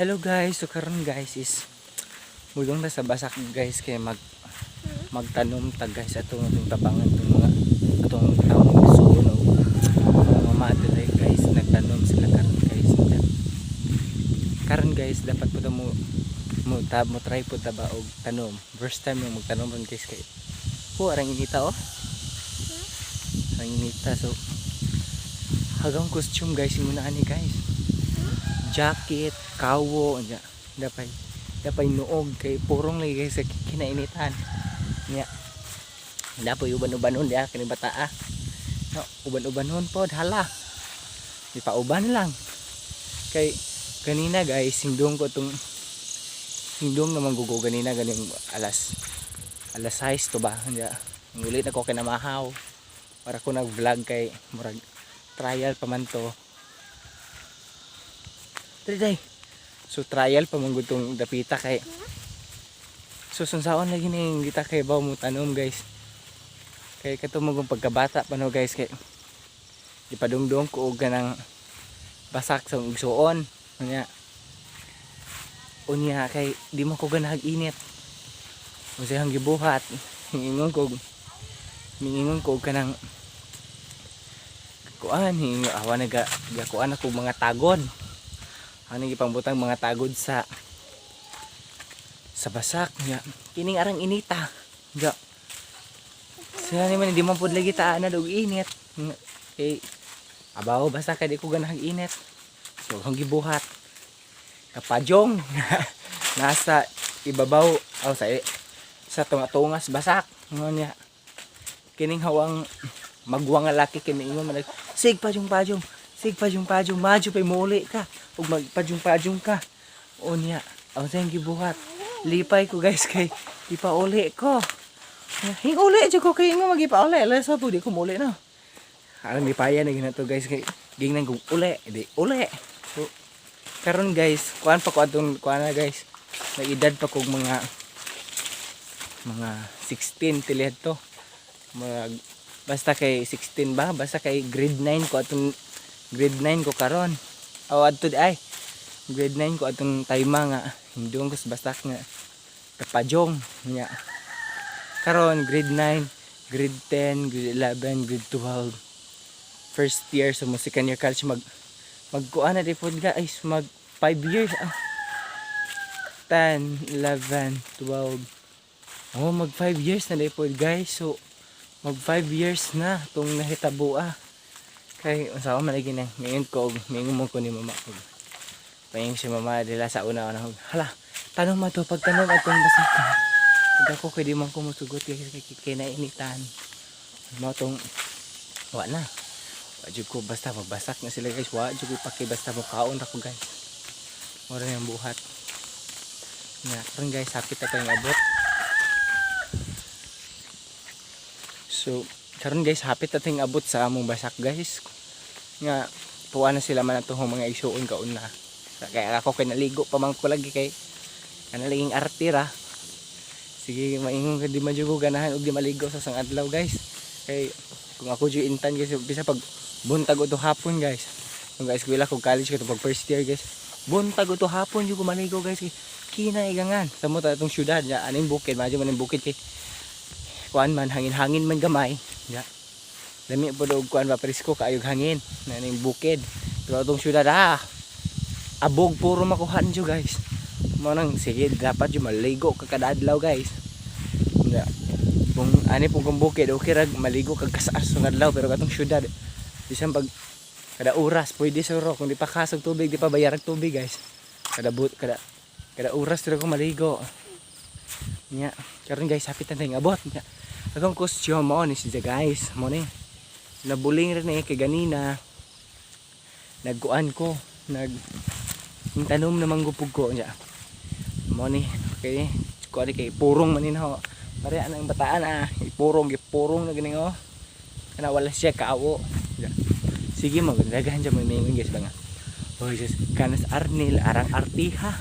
Hello guys, so karon guys is mudong ta sa basak guys, kay magtanom ta guys, atong atong tabangan tong mga atong taong igsuon og mga mama diri guys, nagtanom sila karon guys. Karon guys, dapat po ta mo mo ta mo try po ta ba og tanom. First time yung magtanom ron guys, kay po arang inita oh. Arang inita, so hagang costume guys yung ani guys. Jacket, kawo, nya. Dapat dapat nuog kay purong lagi guys sa kinainitan. Nya. Dapat uban-ubanon diha kini bata ah. No, uban-ubanon pod hala. Di pa uban lang. Kay kanina guys, hindong ko tong hindong naman gugo ganina ganing alas alas 6 to ba? Nya. Ulit ako kinamahaw. Para ko nag-vlog kay murag trial pa man to. Dali, day. So trial pa man gud tong dapita kay so sunsaon lagi ni kita kay baw mo tanom guys. Kay kato mo kung pagkabata pa no guys, kay gipadungdong ko og kanang basak sa igsuon. Unya. Unya kay di mo ko ganahag init. Unsay ang gibuhat, mingingon ko og kanang kuan, hingo awa naga gakuan ako mga tagod. Ano gipangbutang mga tagod sa basak nya. Kining arang inita. Nya. Sila ni man di man pud lagi ta na og init. Kay abaw basta kay di ko ganahag init. So akong gibuhat. Kapajong nasa ibabaw oh, sa tunga-tungas basak. Ngonya. Kining hawang magwang nga laki kini ingon man, sig pajong pajong, sig pajong pajong, madyo pay muuli ka ug magpajong pajong ka. Unya ang sayang gibuhat, lipay ko guys kay ipauli ko. Hing uli jud ko kay ingon magipauli lesa po di ko muli na. Alam lipaya na ginato guys, kay gingnan kong uli di uli. So karon guys, kuan pa ko atong kuan na guys, nag-edad pa kog mga 16 tilid to. Mag basta kay 16 ba, basta kay grade 9 ko atong, grade 9 ko karon o adto di ay grade 9 ko atong time nga hindong ko sa basak nga kapajong nya. Karon grade 9, grade 10, grade 11, grade 12, first year sa mo second year college, magkuan na di pod guys, mag 5 years ah. 10, 11, 12, oh, mag 5 years na di pod guys. So mag 5 years na tong nahitabo ah. Kay unsa man lagi nang mingon ko og mingon mo ko ni mama ko. Paing si mama dila sa una una, hala, tanong man to pagtanom atong basak. Pag ako kay di man ko musugot kay nainitan. Mao tong wa na. Wa jud ko basta magbasak na sila guys. Wa jud ko paki basta mo kaon ra ko guys. Mura yung buhat. Nga, karon guys, hapit na tayong abot. So, karon guys, hapit na tayong abot sa among basak guys. Nga, tuwa na sila man atong mga igsuon kauna. Kaya ako kay naligo pa man ko lagi kay kana laging arte ra. Sige, maingon ka di man jud ko ganahan og di maligo sa sang adlaw guys. Kay kung ako jud intan guys, bisa pag buntag o to hapon guys. Kung guys, eskwela ko college ko pag first year guys. Buntag o to hapon jud ko maligo guys kay kinaigangan. Sa mo ta itong syudad, ya, aning bukid, medyo man ang bukid kay kuan man, hangin-hangin man gamay. Ya. Lami po og kuan ba, presko kaayog hangin na ning bukid. Pero atong syudad ah, abog puro makuha nyo guys. Mo nang sige dapat yung maligo ka kada adlaw guys. Ya. Kung ani pong kung bukid okay ra maligo kag kasaar sa adlaw, pero katong syudad bisan pag kada oras pwede suro kung di pa kasog tubig, di pa bayarag tubig guys. Kada but kada kada oras dira ko maligo. Nya, karon guys, hapit na tayong abot. Nya. Akong costume mo ni siya guys. Mo ni. Nabuling rin eh kay ganina. Nagkuan ko, nag yung tanom na manggupog ko nya. Mo ni, okay. Kuan kay purong man ni ho. Pare anang bataan ah, ipurong gipurong na gani oh. Kana wala siya kaawo. Nya. Sige mo, daghan siya mo mingon guys ba nga. Oy, sus, kanas Arnil, arang artiha.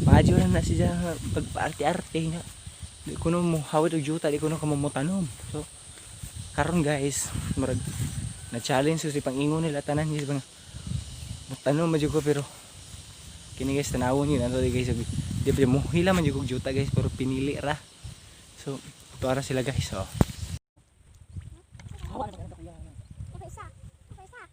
Madyo na na siya pagpaarte-arte nga. Di ko no mo hawit og juta, di ko no kamumutanom. So karon guys, murag na challenge ko si pangingon nila tanan guys bang mutanom man jud ko, pero Kini guys, tanawon yun ato guys. Di pa mo hila man jud kog juta guys, pero pinili ra. So, tuara sila guys, oh. Okay, isa. Okay, isa.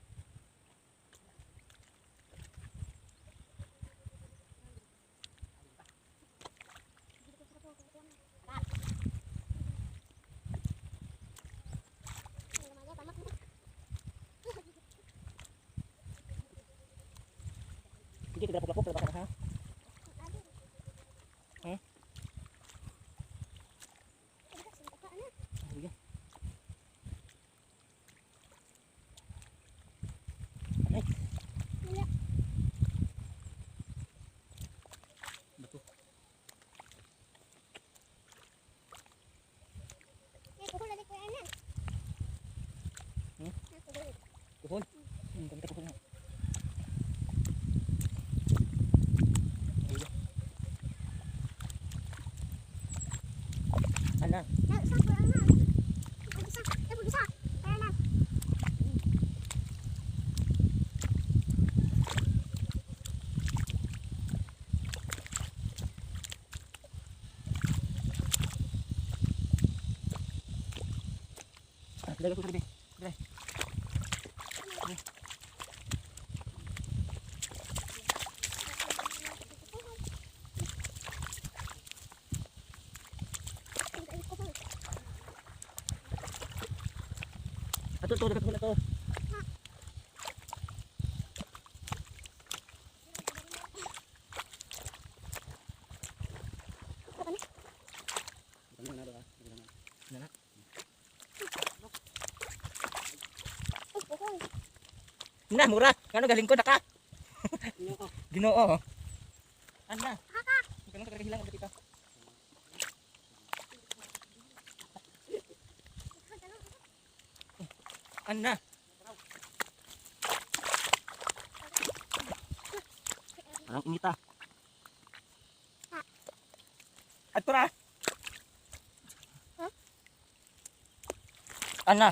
Sige, tigrapok-lapok ba ka ha? Hmm? Sige. Ay. Bato. Hmm? Kuhol. Kamta kuhol na. Ayun. Ana. Dali ko dali. Dali. Ato to, dapat to. Na mura, ngano galing ko naka. Ginoo. Ana. Kanang kagahilang ang dito. Ana. Parang inita. Ato ra. Ana.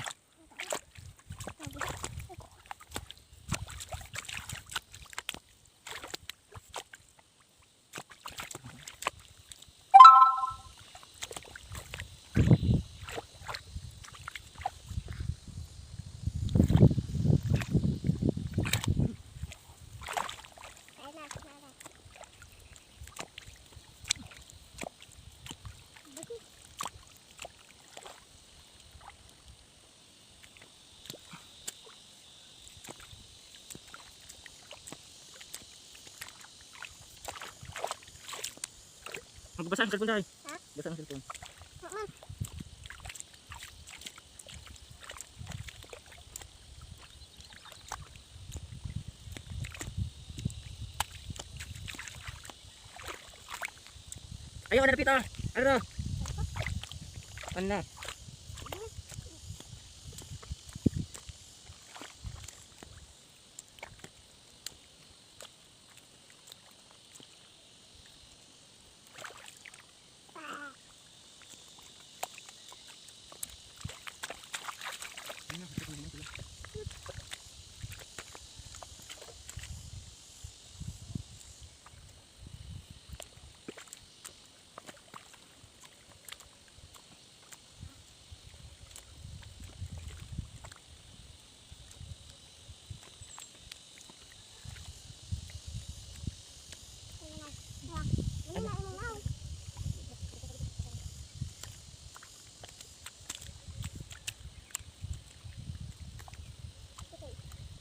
Magbasa ang cellphone dai. Ha? Basa ang cellphone. Ayaw na pita. Ano? Ano?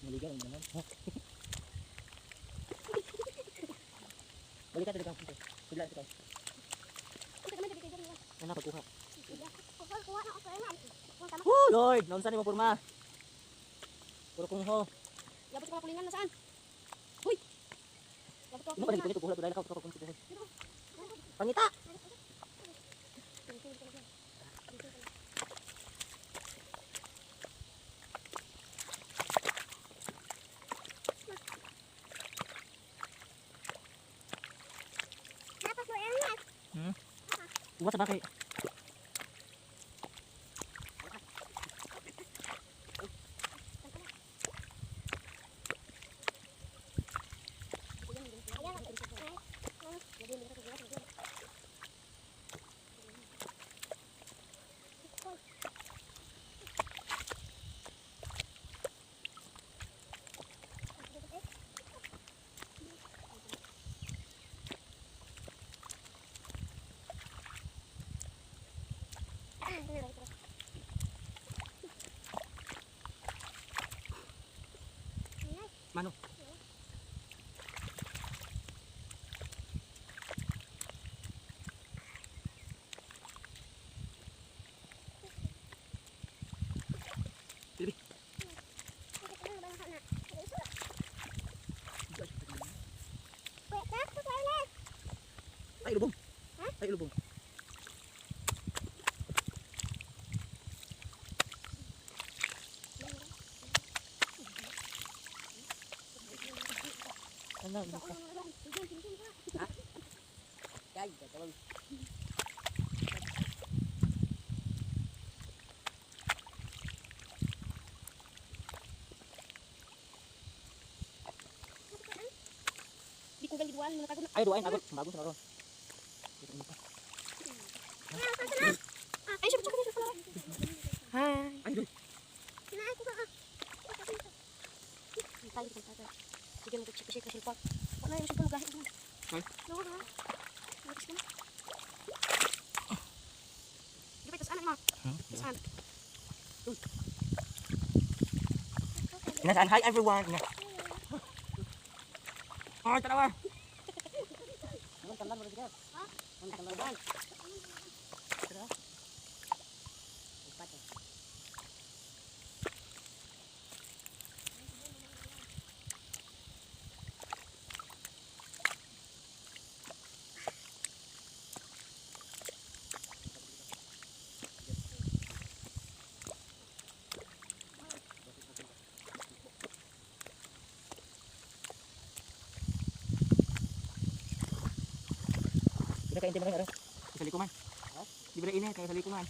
Naligaw naman. Balik ka talaga. Sudlan ka. Ano pagkuha? Woo, Lord, naunsa ni mo porma? Puro kung ho. Dapat ko kulingan na saan? Huy! Dapat ko Imo pa dito kuhula dahil ka ko kung Pangita. Dapat mo yan. Uwas sa bakay. Mano. Dili. Ay, lubong. Ay, lubong. Ano, ano? Ay, gagawin. Di ko gali duwan, mga tagod na. Ay, duwain, agod. Bago sa ron. Ay, siya, siya, siya, siya. Hi. Ay, doy. Tayo, tayo, tayo. Sige, mag-check, check, check, cellphone. Wala yung cellphone, gahi. Ay. Nawa, ha? Nakis ka na. Di ba, tas anak mo? Tas anak. Nasaan? Hi everyone. Ina. Ay, tanawa. Di ba kainti mo rin? Sa likuman. Di ba init? Kaya sa likuman.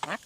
Ha?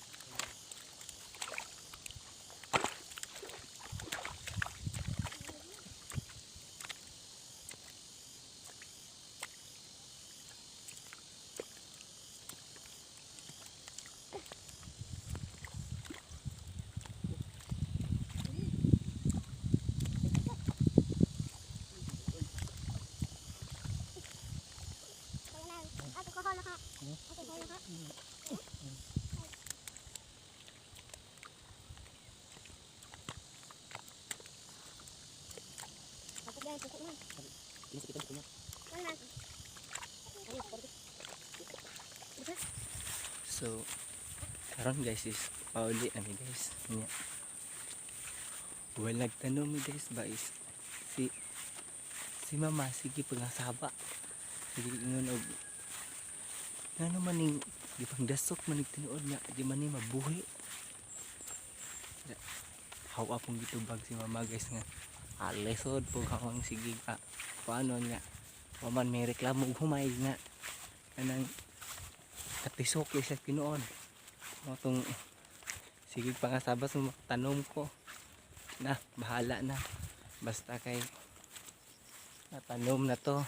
So, karon guys is pauli na mi guys. Nya. Well, nagtanong mi guys ba is si si mama sige pangasaba. Sige ingon og ngano man ning gipangdasok man ning tinuod nga di man ni mabuhi. Hawa pong gitubag si mama guys nga alesod po hawang sige paano nga wa man may reklamo og humay nga kanang katisok kay sa tinuod mo tong sige pangasabas mo tanom ko na, bahala na, basta kay natanom na to.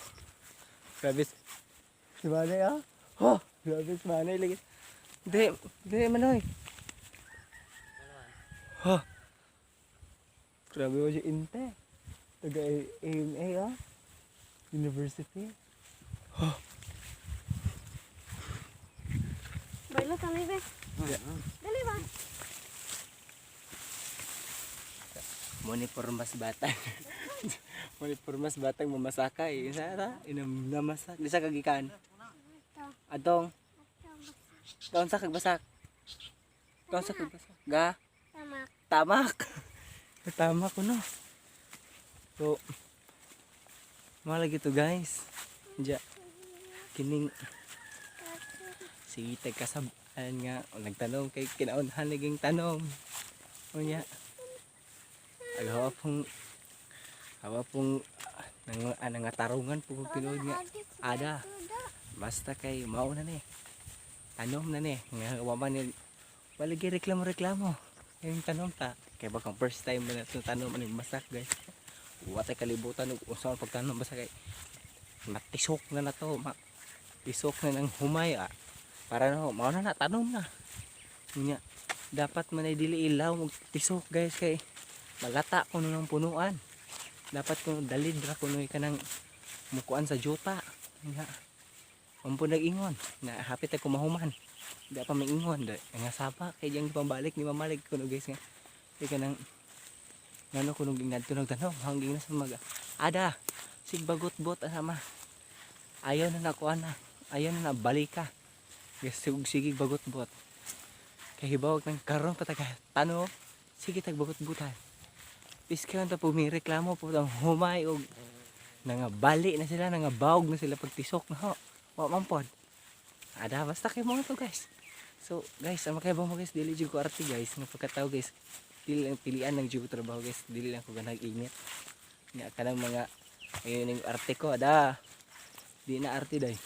Grabe si Manay, ah. Oh, grabe si Manay lagi. Di di Manoy. Ha, grabe mo si Inte taga AMA, ah, University. Bailo kami, be. Dali ba? Muni pormas bata. Muni pormas batang mamasakay. Isa ra inam namasak. Di sa kagikan. Adong. Kaon sa kagbasak. Kaon sa kagbasak. Ga. Tamak. Tamak. Tamak ko no. So malagi to guys. Diya. Kining sige tagkasab-an nga o nagtanong kay kinaunhan naging tanong. Unya. Agawa pong hawa pong nang nangatarungan po kung tinuod nga ada basta kay mao na ni tanom na ni nga wa man ni walagi reklamo reklamo yung tanom ta kay baka first time mo na itong tanom aning masak guys, wa tay kalibutan og unsa man pagtanom, basta kay matisok na na to, matisok na ng humay, ah. Para na mao na na tanom na. Nya dapat man ay dili ilaw og tisok guys kay malata kuno ng punuan. Dapat kuno dalid ra kuno kanang mukuan sa juta nga ampo nag-ingon na hapit ay kumahuman di pa maingon da nga sapa kay diyang pambalik ni mamalig kuno guys nga di ka nang Ngano kuno gingadto nagtanom hanggang na sa mga ada sig bagot-bot sama. Ayaw na nako ana. Ayaw na na balika. Guys, sige bagot-bot. Kay hibawag ng karon pa taga tano, sige tag bagot-butan. Biski ta po may reklamo po ang humay og nangabali na sila, nangabawog na sila pagtisok na ho. Wa man pod. Ada basta kay mga to, guys. So guys, ang makaibaw mo, guys, dili jud ko arte, guys, nga pagkatao, guys. Dili lang pilian ng jud ko trabaho, guys, dili lang ko ganahag init. Nga kanang mga ayun yung arte ko ada. Di na arte day.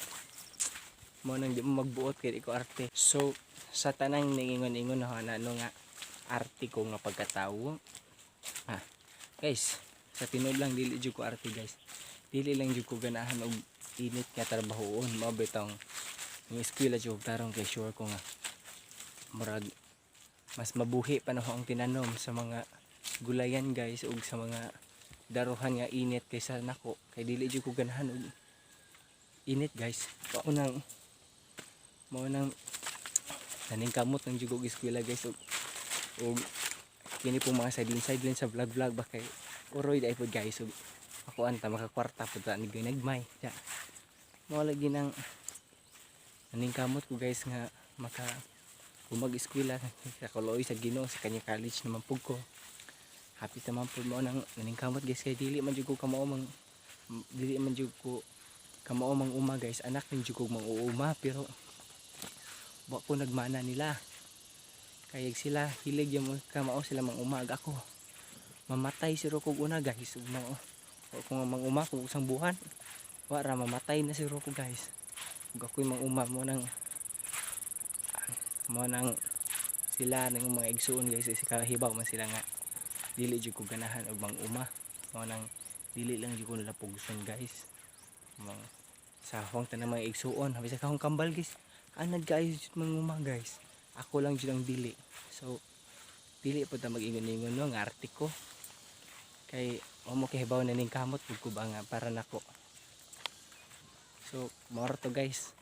Mo nang di mo magbuot kay di ko arte. So sa tanang ningingon-ingon na ano nga arte ko nga pagkatao. Ah, guys, sa tinuod lang dili jud ko arte, guys. Dili lang jud ko ganahan og init nga trabahoon. Mao bitong ang eskwela jud tarong kay sure ko nga murag mas mabuhi pa na ho ang tinanom sa mga gulayan, guys, ug sa mga daruhan nga init kaysa nako kay dili jud ko ganahan og init, guys. Mao nang naningkamot ng jud og eskwela, guys, ug kini pong mga sideline sideline sa vlog vlog ba kay uroy dai pod, guys, ug ako anta makakwarta pud ta ni ginagmay ya. Mao lagi nang naningkamot ko, guys, nga maka kung mag-eskwela sa kaluoy sa Ginoo sa kanya college naman pud ko. Happy naman pud mo nang naningkamot, guys, kay dili man jud ko kamao mang uma, guys. Anak nin jud ko mang uuma pero wa ko nagmana nila kay sila hilig yung kamao sila mang uma. Ag ako mamatay siro kog una, guys, ug mao wa ko nga mang uma kog usang buwan, wa ra mamatay na siro ko, guys, ug ako'y mang uma. Mo nang sila ng mga igsuon, guys, kasi kahibaw man sila nga dili jud ko ganahan og mang uma. Mo nang dili lang jud ko nila pugson, guys. Mga sa huwang tanang mga igsuon habi sa kahong kambal, guys, anad kaayo jud manguma, guys. Ako lang jud ang dili. So dili po ta mag-ingon-ingon no nga arte ko kay wa mo kahibaw na ning kamot pud ko ba nga para nako. So mao ra to, guys.